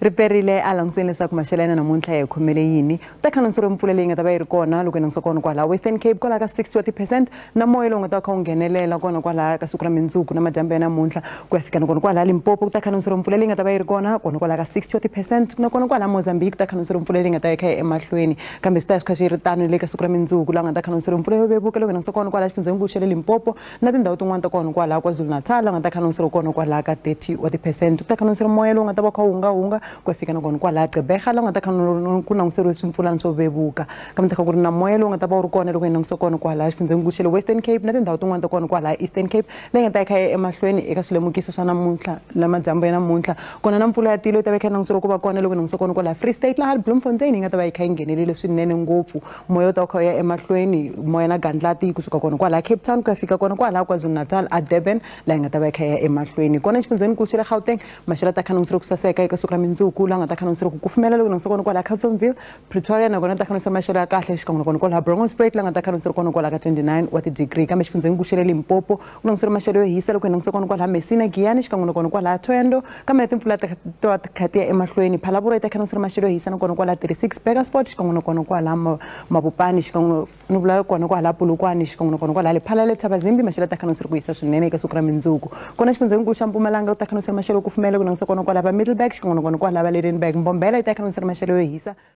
Riperile a languseni leswaku maxelo ya hina namuntlha ya hi khomele yini. Ku ta kha nonsoro mpfula leyi nga ta va yi ri kona loko hi langusa kona kwalaha Western Cape kwalaha ka 60 wa ti-percent na moya lowu nga ta va kha wu nghenelela kona kwalaha ka siku ra mindzuku na madyambu ya namuntlha ku ya fika na kona kwalaha Limpopo ku ta kha nonsoro mpfula leyi nga ta va yi ri kona kona kwalaha ka 60 wa ti-percent na kona kwalaha Mozambique ku ta kha nonsoro mpfula leyi nga ta yi kha yi emahlweni kambe swi ta swi kha swi ri tano le ka siku ra mindzuku laha nga ta kha nonsoro mpfula yo vevuka loko hi langusa kona kwalaha xifundzhenikulu xa le Limpopo na tindhawu tin'wana ta kona kwalaha KwaZulu-Natal laha nga ta kha nonsoro kona kwalaha ka 30 wa ti-percent ku ta kha nonsoro moya lowu nga ta va kha wu hunga-hunga ku ya fika na kona kwalaha Gqeberha laha nga ta kha ku languteriwe swimpfulana swo vevuka kambe ta kha ku ri na moya lowu nga ta va wu ri kona loko hi langutisa kona kwalaha xifundzhenikulu xa le Western Cape na tindhawu tin'wana ta kona kwalaha Eastern Cape leyi nga ta yi kha yi emahlweni eka swilemukiso swa namuntlha na madyambu ya namuntlha kona na mpfula ya tilo yi ta va yi kha yi languteriwa ku va kona loko hi langutisa kona kwalaha Free State laha Bloemfontein yi nga ta va yi kha yi nghenelele swinene ngopfu moya wu ta wu kha wu ya emahlweni moya na gandlati kusuka kona kwalaha Cape Town ku ya fika kona kwalaha KwaZulu-Natal a Durban laha yi nga ta va yi kha yi ya emahlweni kona exifundzhenikulu xa le Gauteng maxelo ta kha languteriwa ku saseka eka siku ra mindzuku laha nga ta kha languteriwa ku kufumela loko langusa kona kwalaha Carltonville Pretoria nakona ta kha languteriwa maxelo ya kahle xikan'we na kona kwalaha Bronkhorstspruit laha nga ta kha languteriwa kona kwalaha ka 29 wa ti-degree kambe xifundzhenikulu xa le Limpopo ku languteriwa maxelo yo hisa loko hi langusa kona kwalaha Messina Giyani xikan'we na kona kwalaha Thohoyandou kambe na timpfula ta ti kha ti ya emahlweni Phalaborwa yi ta kha languteriwa maxelo yo hisa na kona kwalaha 36 Burgersfort xikan'we na kona kwalaha Mabopane xikan'we ni vula kona kwalaha Polokwane xikan'we na kona kwalaha Lephalale Thabazimbi maxelo ta kha languteriwa ku hisa swinene eka siku ra mindzuku kona xifundzhenikulu xa Mpumalanga ku ta kha languteriwa maxelo yo kufumela ku langusa kona kwalaha va Middelburg xikan'we na kona kwalaha va Lydenburg Mbombela yi ta kha languteriwa maxelo yo hisa.